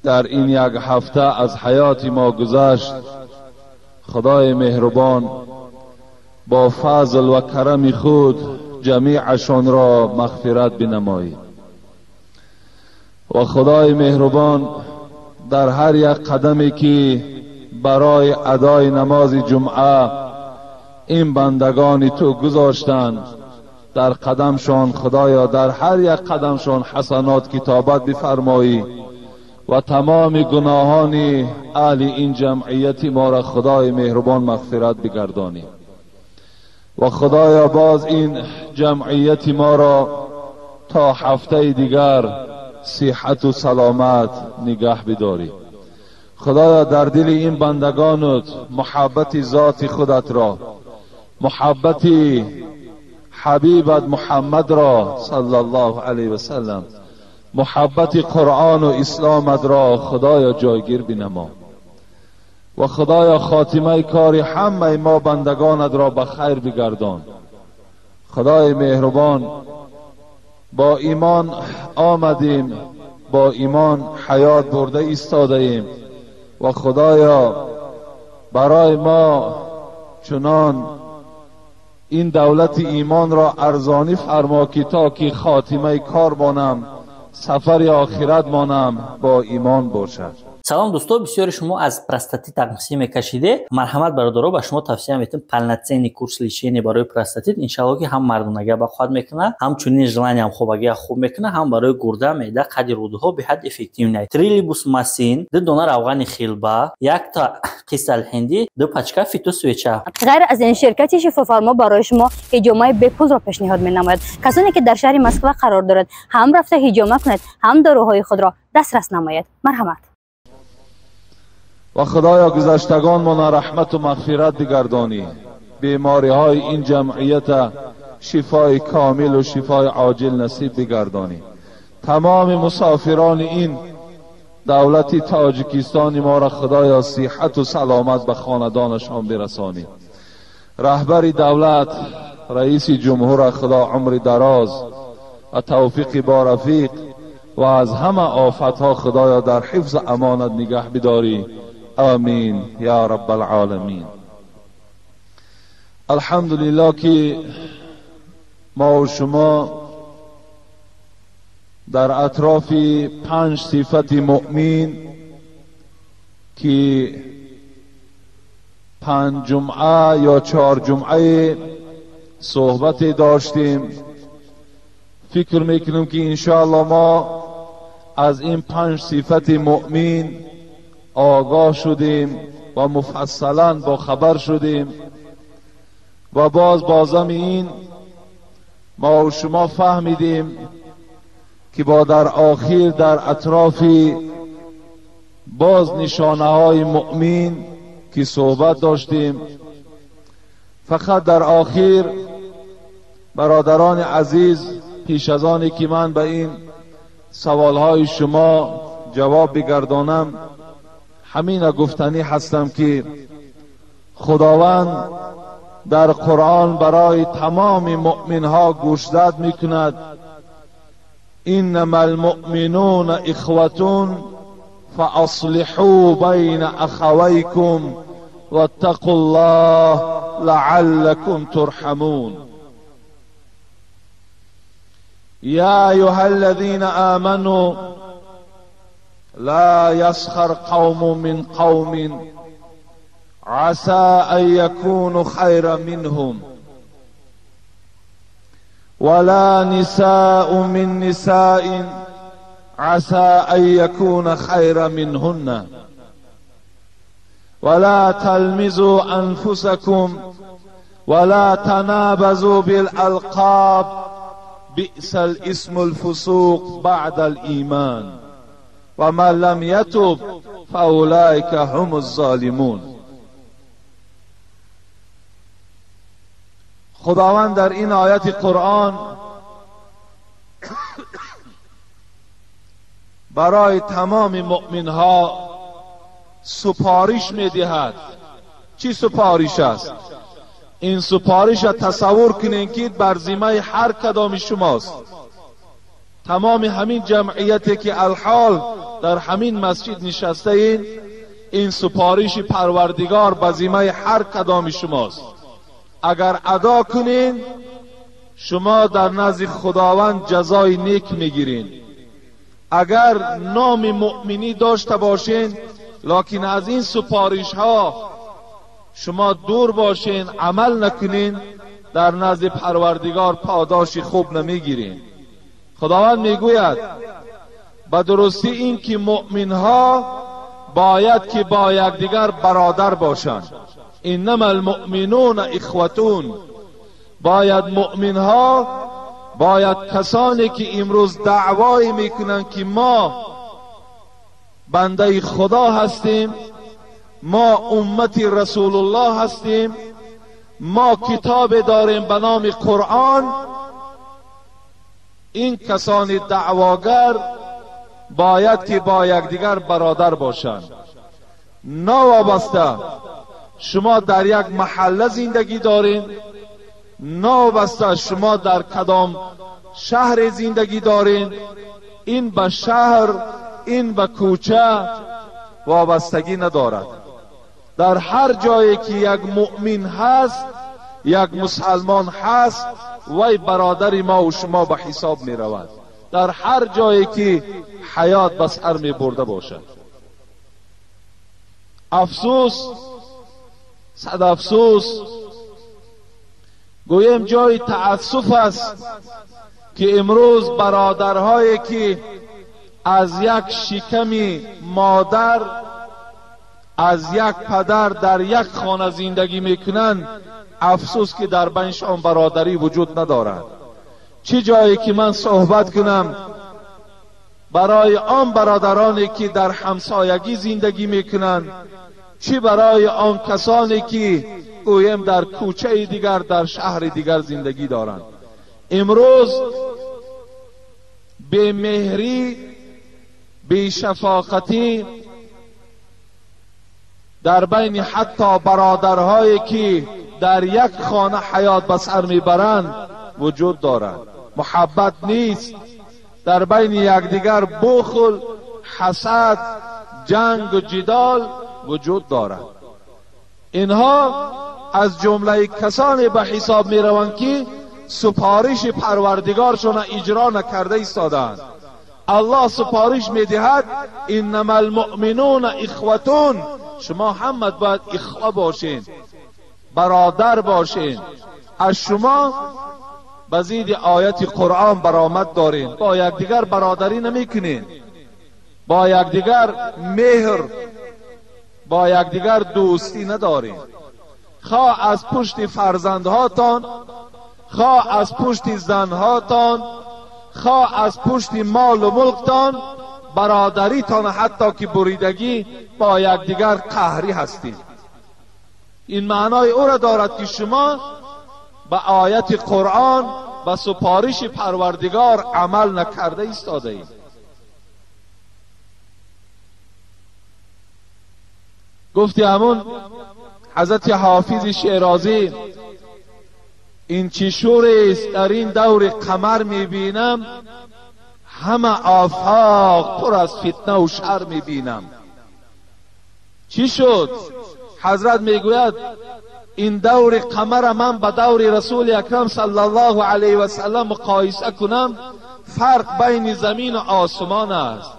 در این یک هفته از حیات ما گذشت، خدای مهربان با فضل و کرم خود جمیعشان را مغفرت بنمایید و خدای مهربان در هر یک قدمی که برای ادای نماز جمعه این بندگان تو گذاشتند، در قدمشان خدایا در هر یک قدمشان حسنات کتابت بفرمایی و تمام گناهان اهل این جمعیت ما را خدای مهربان مغفرت بگردانی و خدایا باز این جمعیت ما را تا هفته دیگر صحت و سلامت نگه بداری. خدایا در دل این بندگانت محبت ذات خودت را، محبت حبیبت محمد را صلی الله علیه و سلم، محبت قرآن و اسلامت را خدایا جایگیر بنما و خدایا خاتمه کار همه ما بندگانت را به خیر بگردان. خدای مهربان با ایمان آمدیم، با ایمان حیات برده ایستاده ایم و خدایا برای ما چنان این دولت ایمان را ارزانی فرما که تا که خاتمه کار مانم، سفر آخرت مانم با ایمان باشد. Салом, дӯсто. Бисёри шумо аз простатит тақсим мекашиде. Марҳамат, бародаро, ба шумо тавсия метем полноценный курс лечения барои простатит. Иншалло, ки ҳам мардонагия ба қувват мекунад, ҳамчунин желаниям хобагия хуб мекунад, ҳам барои гурда, меъда, қади рӯдаҳо беҳад эффективный. Трилибус масин, 2 дона равғани хилба, якта қисал ҳиндӣ, 2 пачка фитосвеча. Ғайр аз ин, ширкати Шифофармо барои шумо ҳиҷомаи бепулро пешниҳод менамояд. Касоне ки дар шаҳри Москва қарор дорад, ҳам рафта ҳиҷома кунед, ҳам доруҳои худро дастрас намоед. Марҳамат. و خدایا گذشتگان ما رحمت و مغفرت بگردانی، بیماری های این جمعیت شفای کامل و شفای عاجل نصیب بگردانی، تمام مسافران این دولت تاجیکستان ما را خدایا صحت و سلامت به خاندانشان برسانی. رهبر دولت، رئیس جمهور، خدا عمر دراز و توفیق با رفیق و از همه آفتها خدایا در حفظ امانت نگه بداری. آمین یا رب العالمین. الحمدلله که ما و شما در اطراف 5 صفت مؤمن که 5 جمعه یا 4 جمعه صحبت داشتیم، فکر میکنم که انشاءالله ما از این 5 صفت مؤمن آگاه شدیم و مفصلا با خبر شدیم و باز بازم این ما و شما فهمیدیم که با در آخر در اطراف باز نشانه های مؤمن که صحبت داشتیم. فقط در آخر برادران عزیز، پیش از آنی که من به این سوالهای شما جواب بگردانم، همین گفتنی هستم که خداوند در قرآن برای تمام مؤمنها گوشزد میکند: انما المؤمنون اخوة فاصلحوا بین اخویکم واتقوا الله لعلكم ترحمون. یا ایها الذین آمنوا لا يسخر قوم من قوم عسى أن يكونوا خيرا منهم ولا نساء من نساء عسى أن يكون خيرا منهن ولا تلمزوا أنفسكم ولا تنابزوا بالألقاب بئس الاسم الفسوق بعد الإيمان ومن لم يتب فأولئك هم الظالمون. خداوند در این آیت قرآن برای تمام مؤمنها سپارش میدهد. چی سپارش است؟ این سپارش را تصور کنین که بر ذمه هر کدام شماست. تمام همین جمعیتی که الحال در همین مسجد نشسته این سپارش پروردگار به ذمه هر کدام شماست. اگر ادا کنین شما در نزد خداوند جزای نیک میگیرین. اگر نام مؤمنی داشته باشین لکن از این سپارش ها شما دور باشین، عمل نکنین، در نزد پروردگار پاداش خوب نمیگیرین. خداوند میگوید به درستی این که مؤمن ها باید که با یکدیگر برادر باشند. انما المؤمنون اخوتون. باید مؤمن ها، باید کسانی که امروز دعوای میکنند که ما بنده خدا هستیم، ما امت رسول الله هستیم، ما کتاب داریم به نام قرآن، این کسان دعواگر باید که با یکدیگر برادر باشند. ناوابسته شما در یک محله زندگی دارین، ناوابسته شما در کدام شهر زندگی دارین، این به شهر، این به کوچه وابستگی ندارد. در هر جایی که یک مؤمن هست، یک مسلمان هست، وی برادر ما و شما به حساب می رود. در هر جایی که حیات به سر می برده باشد. افسوس، صد افسوس، گویم جای تأسف است که امروز برادرهایی که از یک شکم مادر، از یک پدر در یک خانه زندگی میکنند، افسوس که در بینشان برادری وجود ندارد. چه جایی که من صحبت کنم برای آن برادرانی که در همسایگی زندگی میکنند، چه برای آن کسانی که گویم در کوچه دیگر، در شهر دیگر زندگی دارند. امروز به مهری، به شفاقتی در بین حتی برادرهایی که در یک خانه حیات به سر میبرند وجود دارد. محبت نیست در بین یکدیگر، بخل، حسد، جنگ و جدال وجود دارد. اینها از جمله کسانی به حساب میروند که سپارش پروردگارشان اجرا نکرده ایستادند. الله سپارش میدهد انما المؤمنون اخوتون، شما همه باید اخوه باشین، برادر باشین. از شما به زید آیت قرآن برآمد دارین، با یکدیگر برادری نمیکنین، با یکدیگر مهر، با یکدیگر دوستی ندارین. خواه از پشت فرزندهاتان، خواه از پشت زنهاتان، خواه از پشت مال و ملکتان، برادریتان حتی که بریدگی، با یکدیگر قهری هستید. این معنای او را دارد که شما به آیت قرآن و سپارش پروردگار عمل نکرده ایستاده اید. گفتی همون حضرت حافظ شیرازی، این چی شور است در این دور قمر میبینم، همه آفاق پر از فتنه و شر میبینم. چی شد؟ حضرت میگوید این دور قمر من به دور رسول اکرم صلی الله علیه و سلم مقایسه کنم، فرق بین زمین و آسمان است.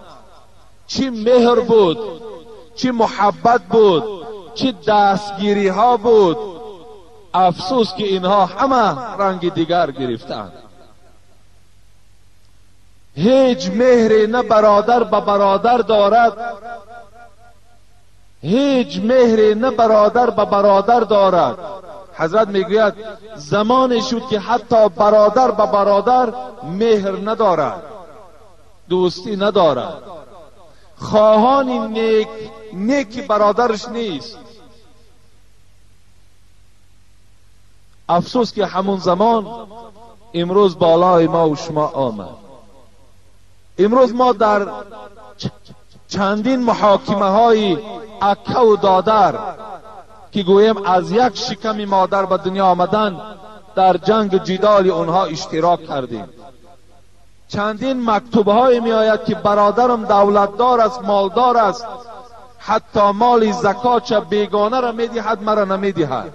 چی مهر بود، چی محبت بود، چی دستگیری ها بود. افسوس که اینها همه رنگ دیگر گرفتند. هیچ مهری نه برادر به برادر دارد، هیچ مهری نه برادر به برادر دارد. حضرت میگوید زمانی شد که حتی برادر به برادر مهر ندارد، دوستی ندارد، خواهان نیک نیک برادرش نیست. افسوس که همون زمان امروز بالای ما و شما آمد. امروز ما در چندین محاکمه های اکه و دادر که گویم از یک شکم مادر به دنیا آمدن، در جنگ جدال اونها اشتراک کردیم. چندین مکتوب‌های میآید که برادرم دولتدار است، مالدار است، حتی مال زکات بیگانه را میدهد، مرا نمیدهد.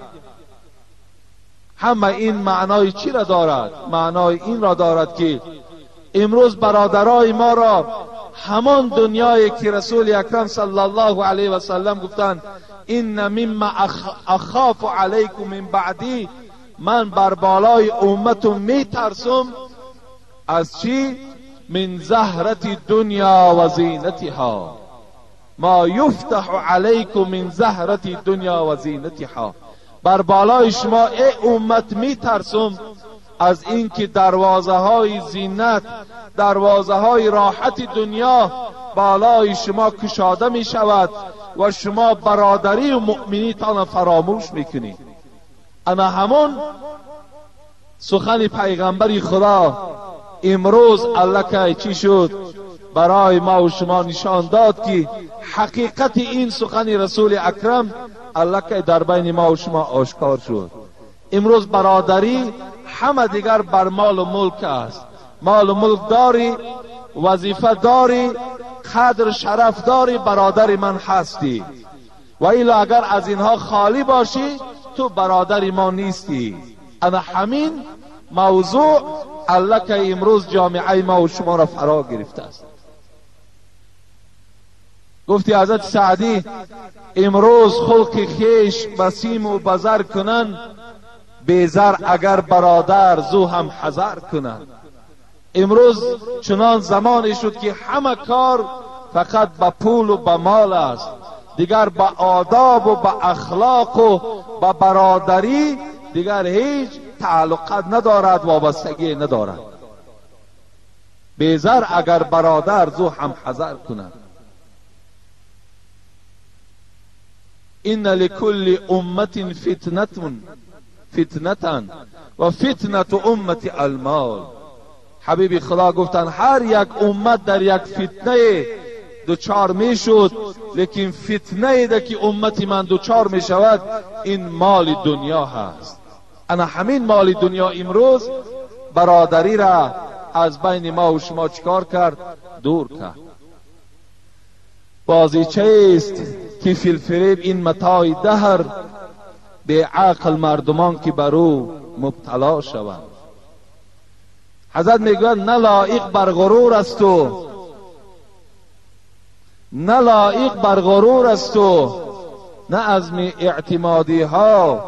همه این معنای چی را دارد؟ معنای این را دارد که امروز برادرای ما را همان دنیایی که رسول اکرم صلی الله علیه و سلم گفتند این مما اخاف علیکم من بعدی، من بر بالای امتم میترسم از چی؟ من زهرت دنیا و زینتها، ما یفتح علیکم من زهرت دنیا و زینتها. بر بالای شما ای امت میترسم از اینکه دروازه های زینت، دروازه های راحت دنیا بالای شما کشاده می شود و شما برادری و مؤمنیتان فراموش میکنید. اما همون سخن پیغمبر خدا امروز الله چی شد؟ برای ما و شما نشان داد که حقیقت این سخن رسول اکرم الله در بین ما و شما آشکار شد. امروز برادری همه دیگر بر مال و ملک است. مال و ملک داری، وظیفه داری، قدر شرف داری، برادر من هستی. و الا اگر از اینها خالی باشی تو برادر ما نیستی. اما همین موضوع الله که امروز جامعه ما و شما را فرا گرفته است. گفتی حضرت سعدی امروز خلق خیش بسیم و بزر کنن، بیزر اگر برادر زو هم حذر کنن. امروز چنان زمانی شد که همه کار فقط به پول و به مال است، دیگر به آداب و به اخلاق و به برادری دیگر هیچ تعلقات ندارد، وابستگی ندارد. بیزر اگر برادر زو هم حذر کند. ان لكل امة فتنة و فتنة امة المال. حبیب خدا گفتن هر یک امت در یک فتنه دوچار می شد، لیکن فتنه ده که امت من دوچار می شود این مال دنیا هست. انا همین مال دنیا امروز برادری را از بین ما و شما چکار کرد؟ دور کرد. بازیچه است که فی الفریب این متاع دهر، به عقل مردمان که بر او مبتلا شوند. حضرت میگوید نه لایق بر غرور است و نه لایق بر غرور است و نه از می اعتمادی ها،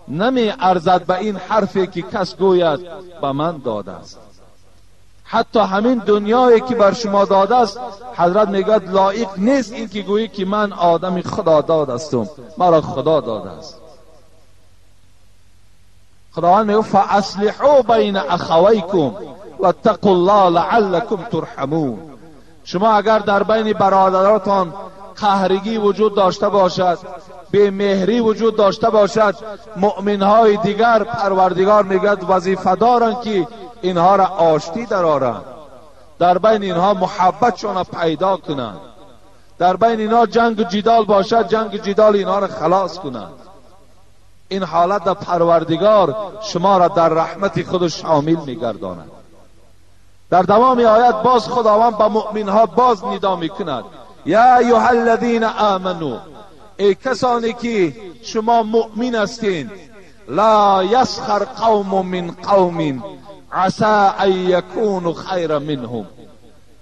نمی ارزد به این حرفی که کس گوید به من داده است. حتی همین دنیایی که بر شما داده است، حضرت میگوید لایق نیست این که گویی که من آدم خدا داد هستم، مرا خدا داده است. خداوند میگوید فاصلحوا بین اخویکم واتقوا الله لعلکم ترحمون. شما اگر در بین برادراتان قهرگی وجود داشته باشد، بی‌مهری وجود داشته باشد، مؤمنهای دیگر پروردگار میگوید وظیفه دارند که اینها را آشتی درآورند، در بین اینها محبتشان را پیدا کنند، در بین اینها جنگ و جدال باشد، جنگ و جدال اینها را خلاص کنند. این حالت در پروردگار شما را در رحمت خود شامل میگرداند. در دوام آیت باز خداوند به مؤمنها باز ندا میکند یا ایها الذین آمنو، ای کسانی که شما مؤمن هستین، لا یسخر قوم من قوم عسى ان یکونوا خیرا منهم.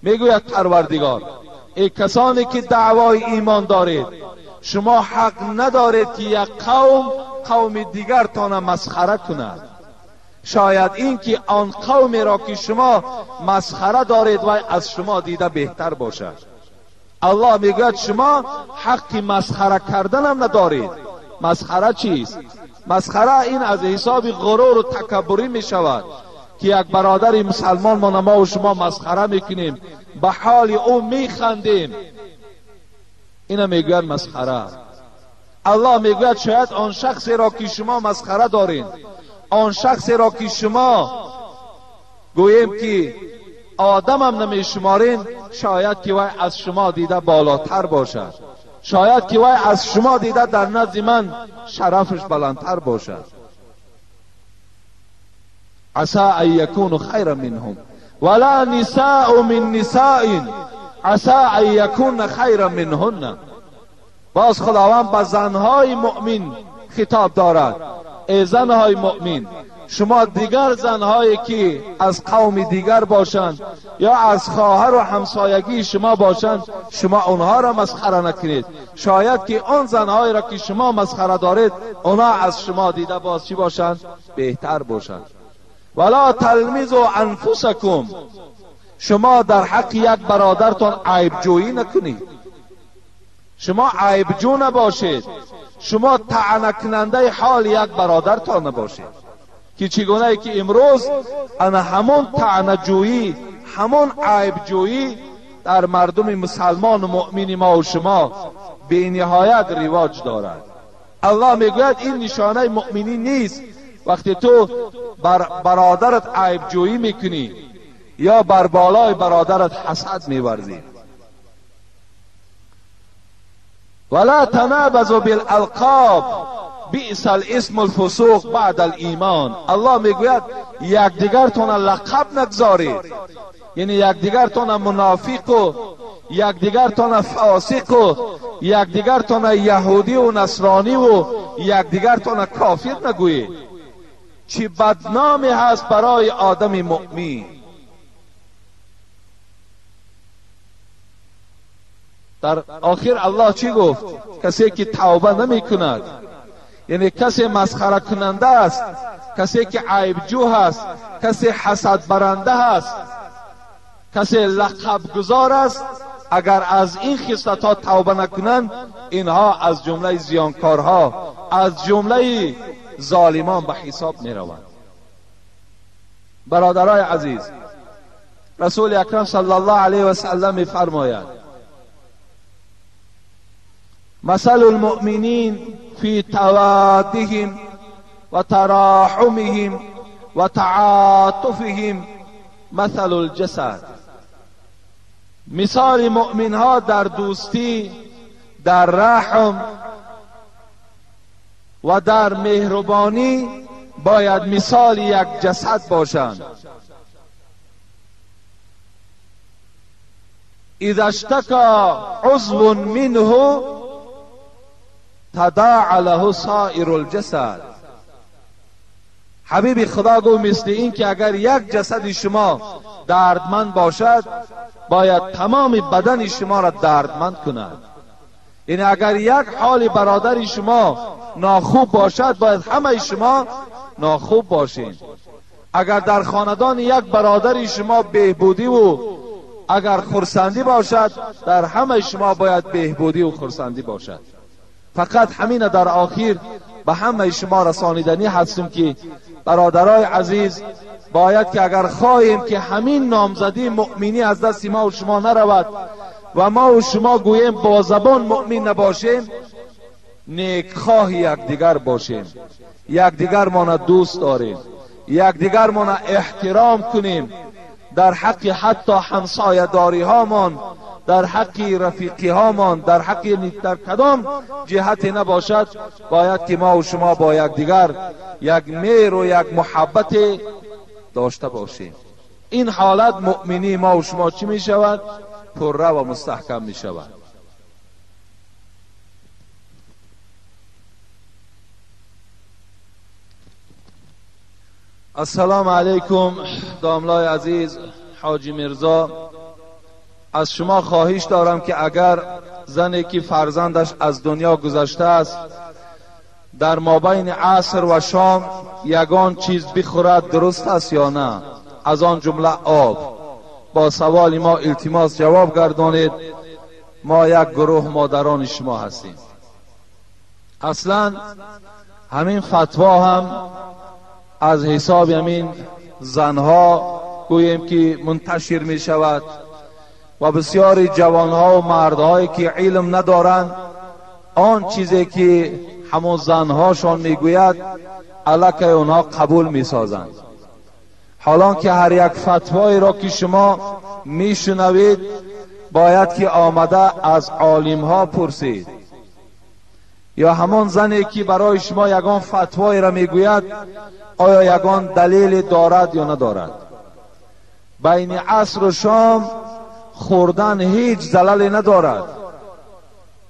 میگوید پروردگار ای کسانی که دعوای ایمان دارید، شما حق ندارید که یک قوم قوم دیگر تان مسخره کند. شاید این که آن قومی را که شما مسخره دارید و از شما دیده بهتر باشد. الله میگوید شما حق مسخره کردن هم ندارید. مسخره چیست؟ مسخره این از حساب غرور و تکبری می شود که یک برادر مسلمان ما و شما مسخره میکنیم، به حال او میخندیم، اینو میگوید مسخره. الله میگوید شاید آن شخصی را که شما مسخره دارین، آن شخصی را که شما گوییم که آدم هم نمیشمارین، شاید که وی از شما دیده بالاتر باشد، شاید که وی از شما دیده در نزد من شرفش بلندتر باشد. عسى ان یکونوا خیرا منهم. ولا نساء من نساء عسى ان یکون خیرا منهن. باز خداوند به زنهای مؤمن خطاب دارد: ای زنهای مؤمن، شما دیگر زنهایی که از قوم دیگر باشند یا از خواهر و همسایگی شما باشند، شما آنها را مسخره نکنید. شاید که آن زنهایی را که شما مسخره دارید، آنها از شما دیده باز چی باشند؟ بهتر باشند. ولا تلمزوا انفسکم، شما در حق یک برادرتان عیب جویی نکنید. شما عیب جو نباشید، شما طعنه کننده حال یک برادرتان نباشید، که چگونه ای که امروز انا همون طعنه جویی، همون عیب جویی در مردم مسلمان و مؤمن ما و شما به نهایت رواج دارد. الله میگوید این نشانه مؤمنی نیست. وقتی تو بر برادرت عیب جویی میکنی یا بر بالای برادرت حسد میورزی. ولا تنابزوا بالالقاب بئس الاسم الفسوق بعد الایمان. الله میگوید یکدیگرتان لقب نگذارید، یعنی یکدیگرتان منافق و یکدیگرتان فاسق و یکدیگرتان یهودی و نصرانی و یکدیگرتان کافر نگویید. چی بدنامی هست برای آدم مؤمن. در آخر الله چی گفت؟ کسی که توبه نمی کند، یعنی کسی مسخره کننده است، کسی که عیبجو هست، کسی حسد برنده هست، کسی لقب گذار است، اگر از این خصلت ها توبه نکنند، اینها از جمله زیانکارها، از جمله ظالمان به حساب می روند. برادرای عزیز، رسول اکرم صلی الله علیه و سلم می فرماید: مثل المؤمنین فی توادهم و تراحمهم و تعاطفهم مثل الجسد. مثال مؤمن ها در دوستی، در رحم و در مهربانی باید مثال یک جسد باشند. اذا اشتکى عضو منه تداعى له سائر الجسد. حبیب خدا گو مثل این که اگر یک جسد شما دردمند باشد، باید تمام بدن شما را دردمند کند. یعنی اگر یک حال برادر شما ناخوب باشد، باید همه شما ناخوب باشین. اگر در خاندان یک برادر شما بهبودی و اگر خرسندی باشد، در همه شما باید بهبودی و خرسندی باشد. فقط همین در آخر به همه شما رسانیدنی هستم که برادرای عزیز، باید که اگر خواهیم که همین نامزدی مؤمنی از دست ما و شما نرود و ما و شما گوییم با زبان مؤمن نباشیم، نیکخواه یکدیگر باشیم، یکدیگر ما دوست داریم، یکدیگر ما احترام کنیم، در حق حتی همسایه داری هامان، در حق رفیقی هامان، در حق در کدام جهت نباشد، باید که ما و شما با یکدیگر یک مهر و یک محبت داشته باشیم. این حالت مؤمنی ما و شما چی می شود؟ پره و مستحکم می شود. السلام علیکم داملای عزیز، حاجی میرزا، از شما خواهش دارم که اگر زنی که فرزندش از دنیا گذشته است در مابین عصر و شام یگان چیز بخورد درست است یا نه؟ از آن جمله آب. با سوال ما التماس جواب گردانید. ما یک گروه مادران شما هستیم. اصلا همین فتوا هم از حساب همین زنها گوییم که منتشر می شود و بسیاری جوانها و مردهایی که علم ندارند، آن چیزی که همون زنهاشان میگوید علیه اونها قبول میسازند. حالان که هر یک فتوایی را که شما میشنوید باید که آمده از عالمها پرسید، یا همان زنی که برای شما یگان فتوایی را میگوید آیا یگان دلیل دارد یا ندارد. بین عصر و شام خوردن هیچ زللی ندارد.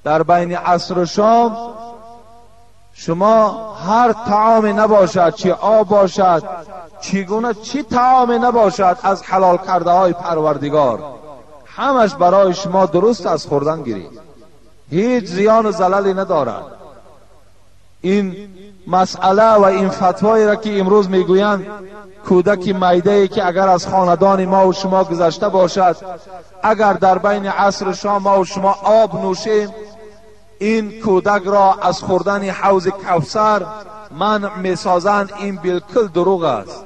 در بین عصر و شام شما هر طعامی نباشد، چی آب باشد، چگونه چی طعامی نباشد از حلال کرده های پروردگار، همش برای شما درست از خوردن گیرید، هیچ زیان و زللی ندارد. این مسئله و این فتوایی را که امروز میگویند کودک میده که اگر از خاندان ما و شما گذشته باشد، اگر در بین عصر و شام ما و شما آب نوشیم، این کودک را از خوردن حوض کوثر منع میسازند، این بالکل دروغ است.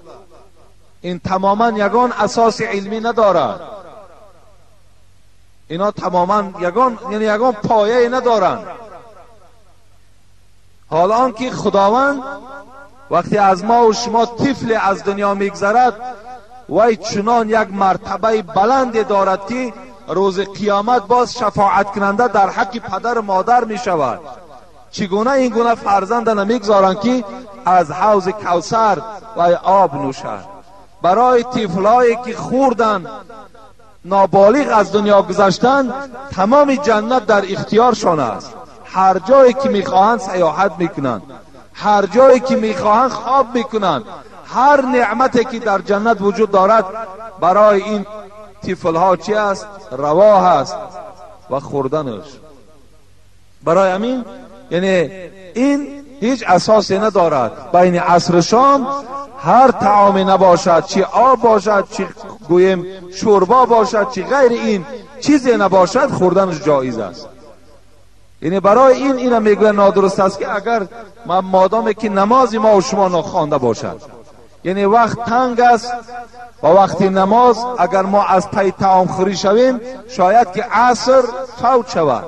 این تماما یگان اساس علمی ندارد. اینا تماما یگان، یعنی یگان پایه ندارند. حالا آنکه خداوند وقتی از ما و شما طفل از دنیا میگذرد، وی چنان یک مرتبه بلند دارد که روز قیامت باز شفاعت کننده در حق پدر و مادر می شود. چگونه این گونه فرزند نمیگذارند که از حوض کوثر و آب نوشد؟ برای طفلایی که خوردن، نابالغ از دنیا گذشتن، تمام جنت در اختیارشان است. هر جایی که میخواهند سیاحت میکنند، هر جایی که میخواهند خواب میکنند، هر نعمتی که در جنت وجود دارد برای این طفلها چی است؟ روا است و خوردنش. برای همین یعنی این هیچ اساسی ندارد. بین عصر شام هر طعامی نباشد، چی آب باشد، چی گویم شوربا باشد، چی غیر این چیزی نباشد، خوردنش جایز است. یعنی برای این اینا میگوین نادرست است که اگر مادامی که نماز ما و شما نخوانده باشد، یعنی وقت تنگ است و وقتی نماز اگر ما از پی طعام خوری شویم شاید که عصر فوت شود.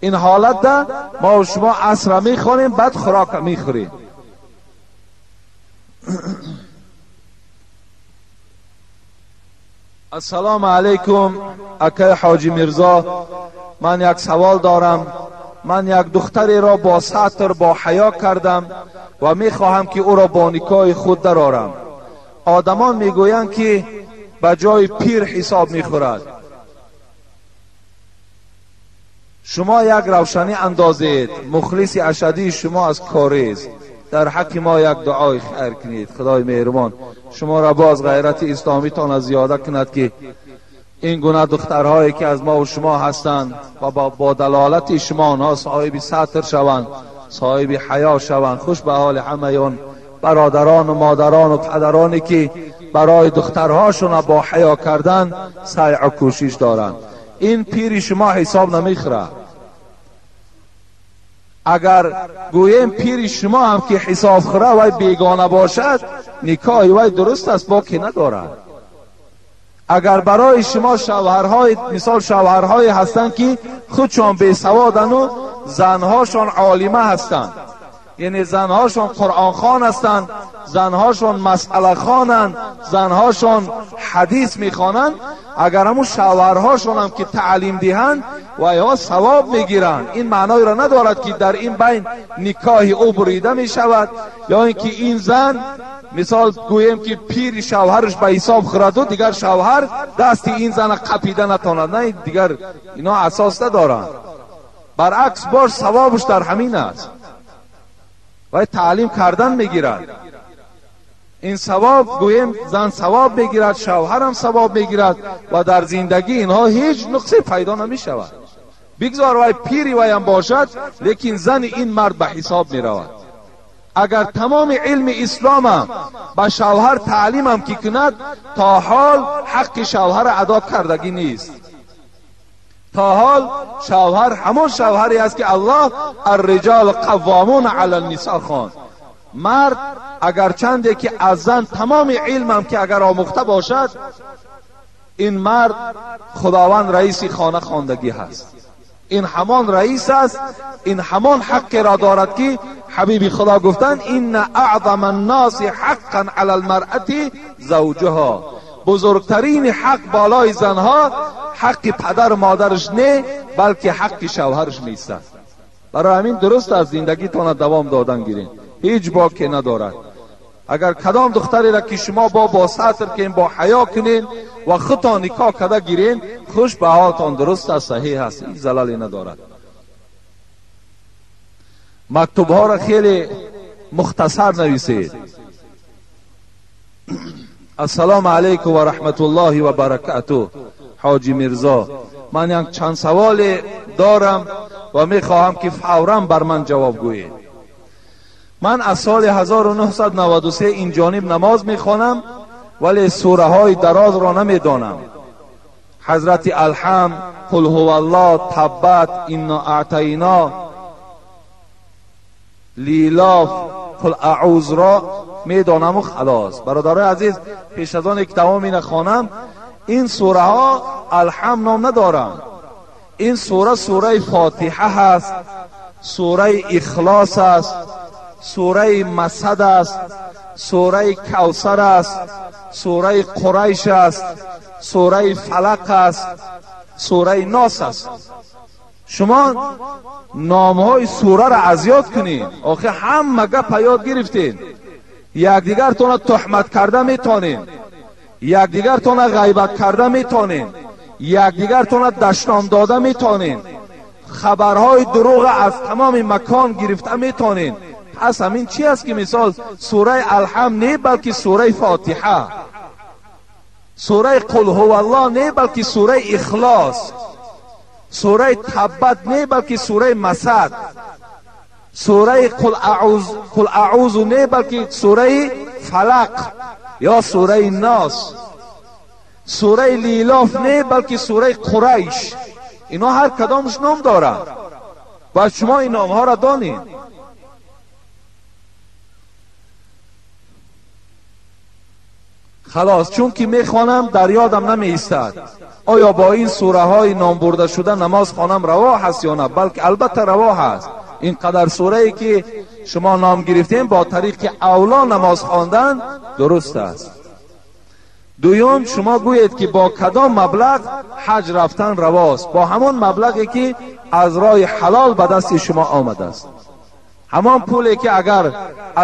این حالت ده ما و شما عصر میخوریم، بعد خوراک میخوریم. السلام علیکم اکای حاجی میرزا، من یک سوال دارم. من یک دختری را با ستر با حیا کردم و میخواهم که او را با نکاح خود درآرم. آدمان میگویند که به جای پیر حساب میخورد. شما یک روشنی اندازید، مخلص اشدی شما از کاریز. در حق ما یک دعای خیر کنید. خدای مهربان شما را باز غیرت اسلامی تان زیاده کند که این گونه دخترهایی که از ما و شما هستند و با دلالت شما آنها صاحب ستر شوند، صاحب حیا شوند. خوش به حال همه آن برادران و مادران و پدرانی که برای دخترهاشون با حیا کردن سعی و کوشش دارند. این پیر شما حساب نمیخوره. اگر گوییم پیر شما هم که حساب خوره و بیگانه باشد، نکاح وی درست است، باکی ندارد. اگر برای شما شوهرهای، مثال شوهرهای هستند که خودشان بی سوادن و زنهاشان عالمه هستند، یعنی زنهاشان قرآن خوان هستند، زنهاشان مسئله خوانند، زنهاشان حدیث میخوانند، اگر همون شوهرهاشان هم که تعلیم دهند و یا ثواب میگیرند، این معنای را ندارد که در این بین نکاح او بریده میشود یا اینکه این زن مثال گوییم که پیر شوهرش به حساب خورد و دیگر شوهر دست این زن قپیده نتواند. نه، دیگر اینا اساس ندارند. برعکس باش ثوابش در همین است و تعلیم کردن میگیرد. این ثواب گوییم زن ثواب میگیرد، شوهر هم ثواب میگیرد و در زندگی اینها هیچ نقصی پیدا نمیشود. بگذار وای پیری وای هم باشد، لیکن زن این مرد به حساب میرود. اگر تمام علم اسلام به شوهر تعلیم هم که کند، تا حال حق شوهر ادا کردگی نیست. تا حال شوهر همون شوهری است که الله الرجال قوامون علی النساء خواند. مرد اگر چنده که از زن تمام علم هم که اگر آموخته باشد، این مرد خداوند رئیس خانه خواندگی هست. این همان رئیس است، این همان حق را دارد که حبیب خدا گفتند این اعظم الناس حقا علی المرأة زوجها. بزرگترین حق بالای زنها حق پدر و مادرش نه، بلکه حق شوهرش نیست. برای همین درست از زندگی تان دوام دادن گیرین، هیچ باکی ندارد. Агар кадом духтареро ки шумо бо сатр кунед, бо ҳаё кунед ва худтон никоҳ карда гиред, хуш ба ҳолтон дуруст аст, саҳеҳ аст, ҳеҷ залале надорад. Мактубҳоро хеле мухтасар нависед. Ассалому алайкум ва раҳматуллоҳи ва баракатуҳ. Ҳоҷи Мирзо, ман як чанд саволе дорам ва мехоҳам ки фавран бар ман ҷавоб гӯед. Ман аз соли 1993 ин ҷониб намоз мехонам, вале сураҳои дарозро намедонам. Ҳазрати Алҳамд, Қул ҳуваллоҳ, Таббат, Инна аътайно, Лилоф, Қул аъузро медонаму халос. Бародарои азиз, пеш аз оне ки тамом ина хонам, ин сураҳо Алҳамд ном надоранд. Ин сура сураи Фотиҳа ҳаст, сураи Ихлос аст, сураи Масад аст, сураи Кавсар аст, сураи Қурайш аст, сураи Фалақ аст, сураи Нос аст. Шумо номҳои сураро аз ёд кунед. Охир ҳама гапа ёд гирифтед. Якдигартона туҳмат карда метонед, якдигартона ғайбат карда метонед, якдигартона дашном дода метонед, хабарҳои дурӯға аз тамоми макон гирифта метонед. Пас ҳамин чи аст ки мисол сураи Алҳамд не, балки сураи Фотиҳа, сураи Қул ҳуваллоҳ не, балки сураи Ихлос, сураи Таббат не, балки сураи Масад, сураи Қул аъузу не, балки сураи Фалақ ё сураи Нос, сураи Лилоф не, балки сураи Қурайш. Ино ҳар кадомаш ном дорад. Бояд шумо ин номҳоро донед. Халос, чун ки мехонам дар ёдам намеистад. Оё бо ин сураҳои номбурда шуда намоз хонам раво ҳаст ё на? Балки албатта раво ҳаст. Ин қадар сурае ки шумо ном гирифтем бо тариқи авло намоз хондан дуруст аст. Дуюм, шумо гӯед ки бо кадом маблағ ҳаҷ рафтан равост? Бо ҳамон маблағе ки аз роҳи ҳалол ба дасти шумо омадааст. Ҳамон пуле ки агар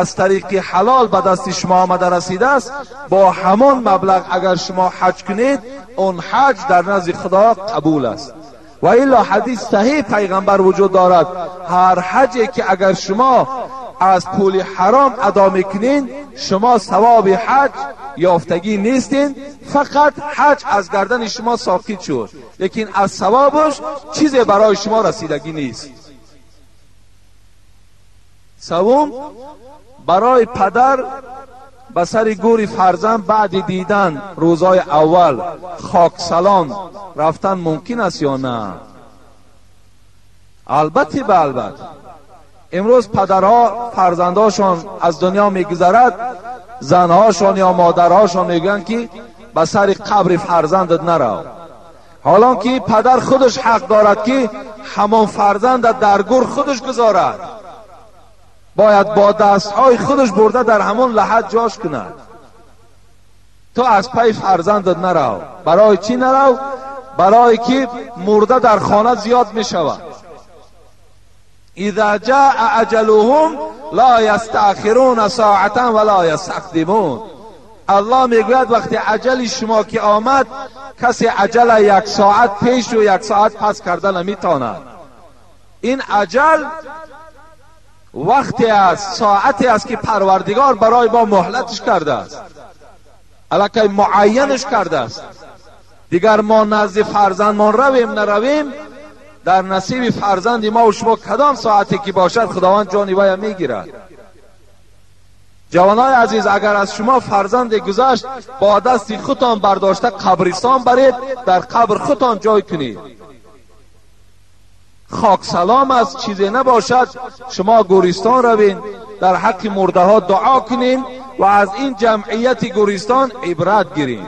аз тариқи ҳалол ба дасти шумо омада расидааст, бо ҳамон маблағ агар шумо ҳаҷ кунед, он ҳаҷ дар назди Худо қабул аст. Ва илло ҳадис саҳеҳ пайғамбар вуҷуд дорад, ҳар ҳаҷе ки агар шумо аз пули ҳаром адо мекунед, шумо савоби ҳаҷ ёфтагӣ нестед, фақат ҳаҷ аз гардани шумо соқит шуд, лекин аз савобаш чизе барои шумо расидагӣ нест. Севум, барои падар ба сари гӯри фарзанд баъди дидан рӯзҳои аввал хоксалон рафтан мумкин аст ё на? Албатта, ба албатта. Имрӯз падарҳо фарзандҳошон аз дунё мегузарад, занҳошон ё модарҳошон мегӯянд ки ба сари қабри фарзандат нарав. Ҳолон ки падар худаш ҳақ дорад ки ҳамон фарзанда дар гӯр худаш гузорад, бояд бо дастҳои худаш бурда дар ҳамон лаҳат ҷош кунад. Ту аз пай фарзандат нарав. Барои чӣ нарав? Барое ки мурда дар хона зиёд мешавад. اذا جاء اجلهم لا یستأخرون ساعة ولا یستقدمون. الله میگوید وقتی اجل شما که آمد، کسی اجل یک ساعت پیش و یک ساعت پس کرده نمیتواند. این اجل وقتی است، ساعتی است که پروردگار برای ما مهلتش کرده است، الکی معینش کرده است. دیگر ما نزد فرزندمان رویم نرویم، در نصیب فرزند ما و شما کدام ساعتی که باشد خداوند جان وی میگیرد. جوانای عزیز، اگر از شما فرزند گذشت، با دست خودتان برداشته قبرستان برید، در قبر خودتان جای کنید. خاک سلام است، چیزی نباشد، شما گورستان روین، در حق مرده ها دعا کنین و از این جمعیت گورستان عبرت گیرین.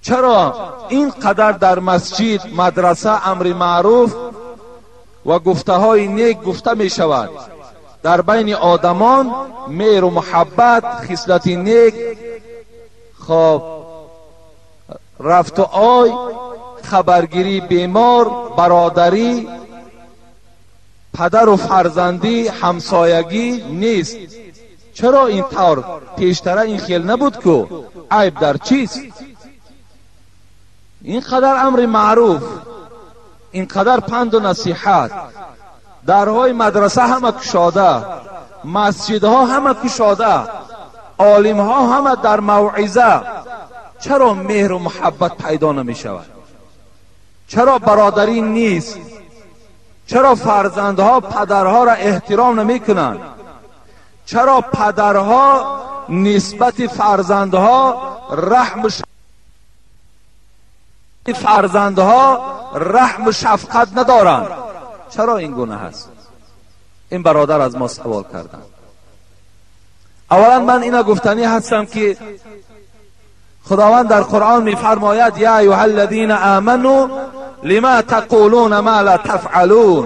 چرا این قدر در مسجد، مدرسه امر معروف و گفته های نیک گفته می شود؟ در بین آدمان مهر و محبت، خصلت نیک، خب رفت و آی، خبرگیری بیمار، برادری، падару фарзандӣ ҳамсоягӣ нест. Чаро ин тавр? Пештара ин хел набуд ку? Айб дар чист? Ин қадар амри маъруф, ин қадар панду насиҳат, дарҳои мадраса ҳама кушода, масҷидҳо ҳама кушода, олимҳо ҳама дар мавъиза, чаро меҳру муҳаббат пайдо намешавад? Чаро бародарӣ нест? Чаро фарзандҳо падарҳоро эҳтиром намекунанд? Чаро падарҳо нисбати фарзандҳо раҳму шафқат надоранд? Чаро ин гуна ҳаст? Ин бародар аз мо савол карданд. Аввалан ман ина гуфтанӣ ҳастам ки Худованд дар Қуръон мефармояд: я айюҳа аллазина аману лима тақулуна ма ла тафъалун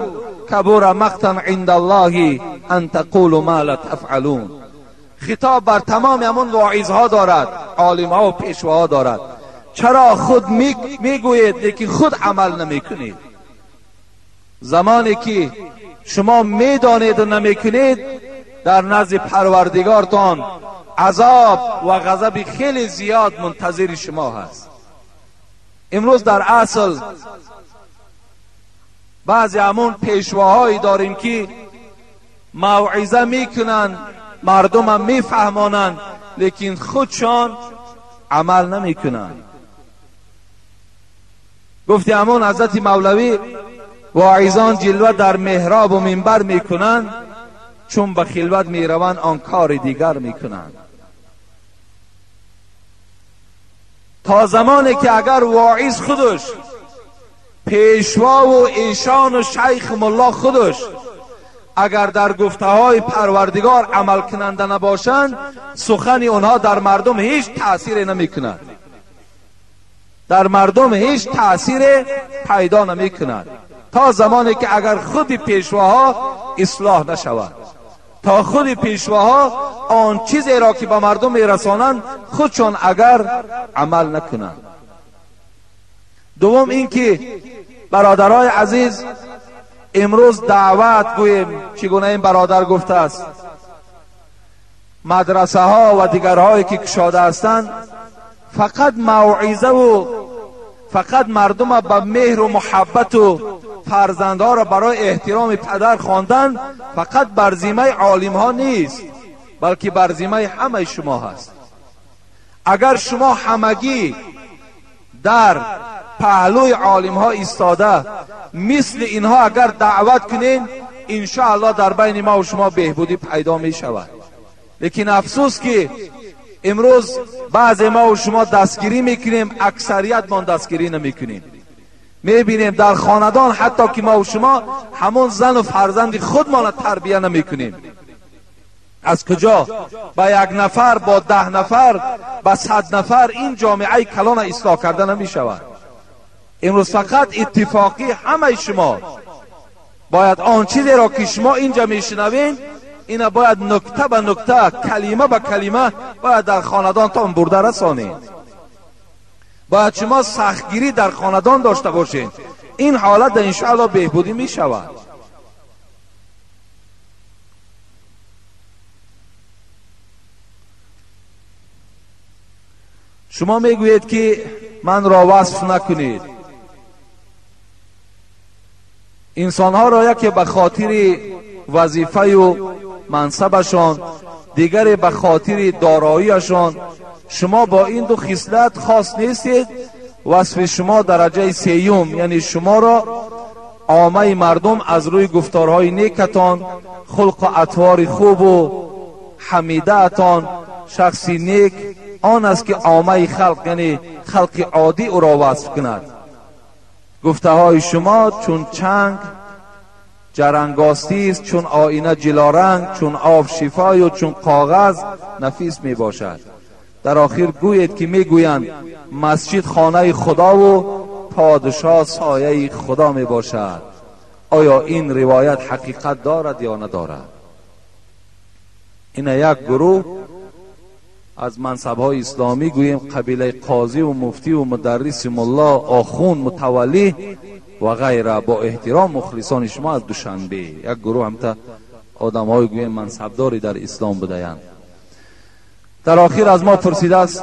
кабура мақтан инда Аллоҳи ан тақулу ма ла тафъалун. Хитоб бар тамоми ҳамон воизҳо дорад, олимҳо ва пешвоҳо дорад. Чаро худ мегӯед, лекин худ амал намекунед? Замоне ки шумо медонеду намекунед, дар назди Парвардигортон азоб ва ғазаби хеле зиёд мунтазири шумо ҳаст. Имрӯз дар асл баъзе ҳамон пешвоҳое дорем ки мавъиза мекунанд, мардумам мефаҳмонанд, лекин худшон амал намекунанд. Гуфти ҳамон ҳазрати Мавлавӣ: воизон ҷилва дар меҳробу минбар мекунанд, чун ба хилват мераванд он кори дигар мекунанд. То замоне ки агар воиз худаш, пешвову эшону шайху мулло худаш агар дар гуфтаҳои Парвардигор амал кунанда набошанд, сухани онҳо дар мардум ҳеҷ таъсире намекунад, дар мардум ҳеҷ таъсире пайдо намекунад. То замоне ки агар худи пешвоҳо ислоҳ нашавад, то худи пешвоҳо он чизеро ки ба мардум мерасонанд худшон агар амал накунанд. Дуввум ин ки бародарои азиз, имрӯз даъват гӯем, чӣ гуна ин бародар гуфтааст, мадрасаҳо ва дигарҳое ки кушода ҳастанд фақат мавъизаву фақат мардума ба меҳру муҳаббату фарзандҳоро барои эҳтироми падар хондан фақат бар зиммаи олимҳо нест, балки бар зиммаи ҳамаи шумо ҳаст. Агар шумо ҳамагӣ дар паҳлӯи олимҳо истода мисли инҳо агар даъват кунед, иншоаллоҳ дар байни мо ва шумо беҳбудӣ пайдо мешавад. Лекин афсӯс ки имрӯз баъзе мо ва шумо дастгирӣ мекунем, аксариятмон дастгирӣ намекунем. Мебинем дар хонадон ҳатто ки мо ва шумо ҳамон зану фарзанди худмонро тарбия намекунем. Аз куҷо ба як нафар, бо 10 нафар, ба 100 нафар ин ҷомеаи калона ислоҳ карда намешавад. Имрӯз фақат иттифоқӣ ҳамаи шумо бояд он чизеро ки шумо инҷа мешунавед, ина бояд нукта ба нукта, калима ба калима бояд дар хонадонтон бурда расонед. Бояд шумо сахтгирӣ дар хонадон дошта бошед. Ин ҳолат иншоаллоҳ беҳбудӣ мешавад. Шумо мегӯед ки манро васф накунед. Инсонҳоро яке ба хотири вазифаю мансабашон, дигаре ба хотири дороияшон. Шумо бо ин ду хислат хос нестед. Васфи шумо дараҷаи сеюм, яъне шуморо оммаи мардум аз рӯи гуфторҳои некатон, хулқу атвори хубу ҳамидаатон, шахси нек он аст ки оммаи халқ, яъне халқи оддӣ ӯро васф кунад. Гуфтаҳои шумо чун чанг ҷарангостист, чун оина ҷилоранг, чун об шифою чун коғаз нафис мебошад. Дар охир гӯед ки мегӯянд масҷид хонаи худову подшоҳ сояи худо мебошад. Оё ин ривоят ҳақиқат дорад ё надорад? Ина як гурӯҳ از منصب‌های اسلامی گوییم قبیله قاضی و مفتی و مدرس ملا آخوند متولی و غیره. با احترام مخلصان شما از دوشنبه. یک گروه هم تا آدم‌های گوییم منصبداری در اسلام بودند. در آخر از ما پرسیده است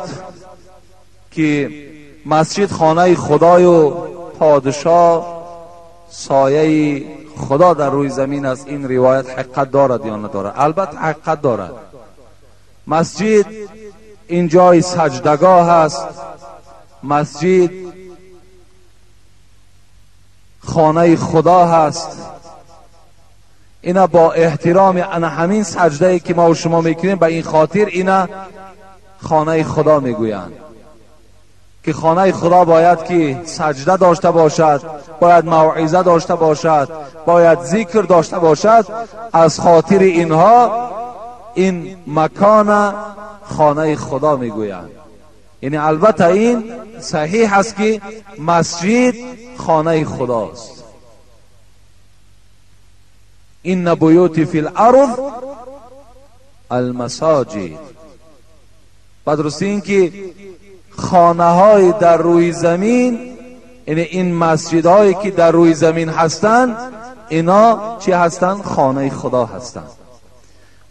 که مسجد خانه خدای و پادشاه سایه خدا در روی زمین است، این روایت حقیقت دارد یا ندارد؟ البته حقیقت دارد. مسجد این جای سجدگاه است، مسجد خانه خدا هست. اینا با احترام انا همین سجده که ما و شما میکنیم، به این خاطر اینا خانه خدا میگویند که خانه خدا باید که سجده داشته باشد، باید موعظه داشته باشد، باید ذکر داشته باشد. از خاطر اینها این مکان خانه خدا میگویند. یعنی البته این صحیح است که مسجد خانه خداست. این بیوت فی الارض المساجد. بدرستی این که خانه های در روی زمین، یعنی این مسجد هایی که در روی زمین هستند، اینا چی هستند؟ خانه خدا هستند.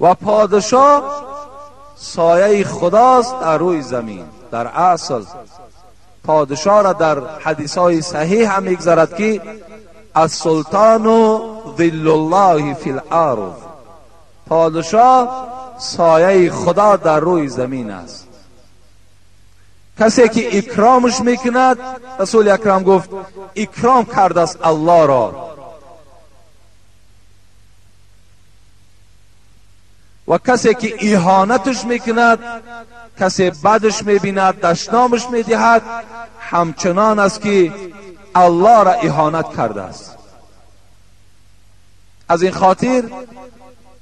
و پادشاه سایه خداست در روی زمین. در اصل پادشاه را در حدیث های صحیح هم میگذرد که السلطان ظل الله فی الارض، پادشاه سایه خدا در روی زمین است. کسی که اکرامش میکند، رسول اکرم گفت اکرام کرده است الله را، و کسی که اهانتش میکند، کسی بدش میبیند، دشنامش میدهد، همچنان است که الله را اهانت کرده است. از این خاطر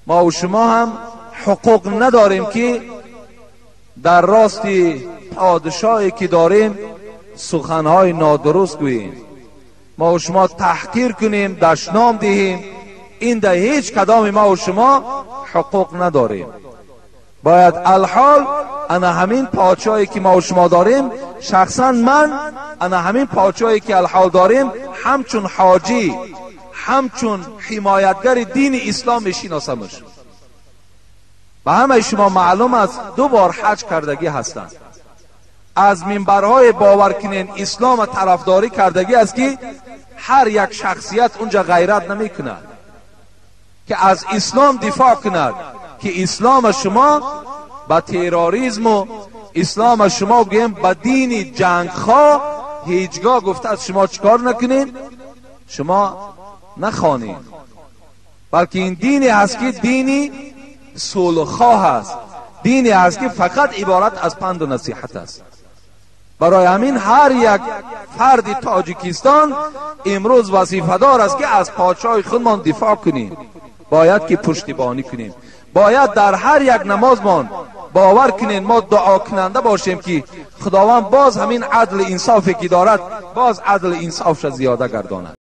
ما و شما هم حقوق نداریم که در راست پادشاهی که داریم سخنهای نادرست گوییم، ما و شما تحقیر کنیم، دشنام دهیم. این در هیچ کدام ما و شما حقوق نداریم. باید الحال انا همین پادشاهی که ما و شما داریم، شخصا من انا همین پادشاهی که الحال داریم همچون حاجی، همچون حمایتگر دین اسلام میشناسمش. به همه شما معلوم است 2 بار حج کردگی هستند. از منبرهای باور کنین اسلام طرفداری کردگی است که هر یک شخصیت اونجا غیرت نمی کند که از اسلام دفاع کند، که اسلام شما با تروریسم و اسلام شما بگیم با دین جنگخواه هیچگاه گفته از شما چکار نکنین، شما نخوانین، بلکه این دینی هست که دینی صلح‌خواه است، دینی هست که فقط عبارت از پند و نصیحت است. برای همین هر یک فرد تاجیکستان امروز وظیفه دار است که از پادشاه خودمان دفاع کنیم، باید که پشتیبانی کنیم، باید در هر یک نمازمان باور کنیم، ما دعا کننده باشیم که خداوند باز همین عدل انصافی که دارد، باز عدل انصافش زیاده گرداند.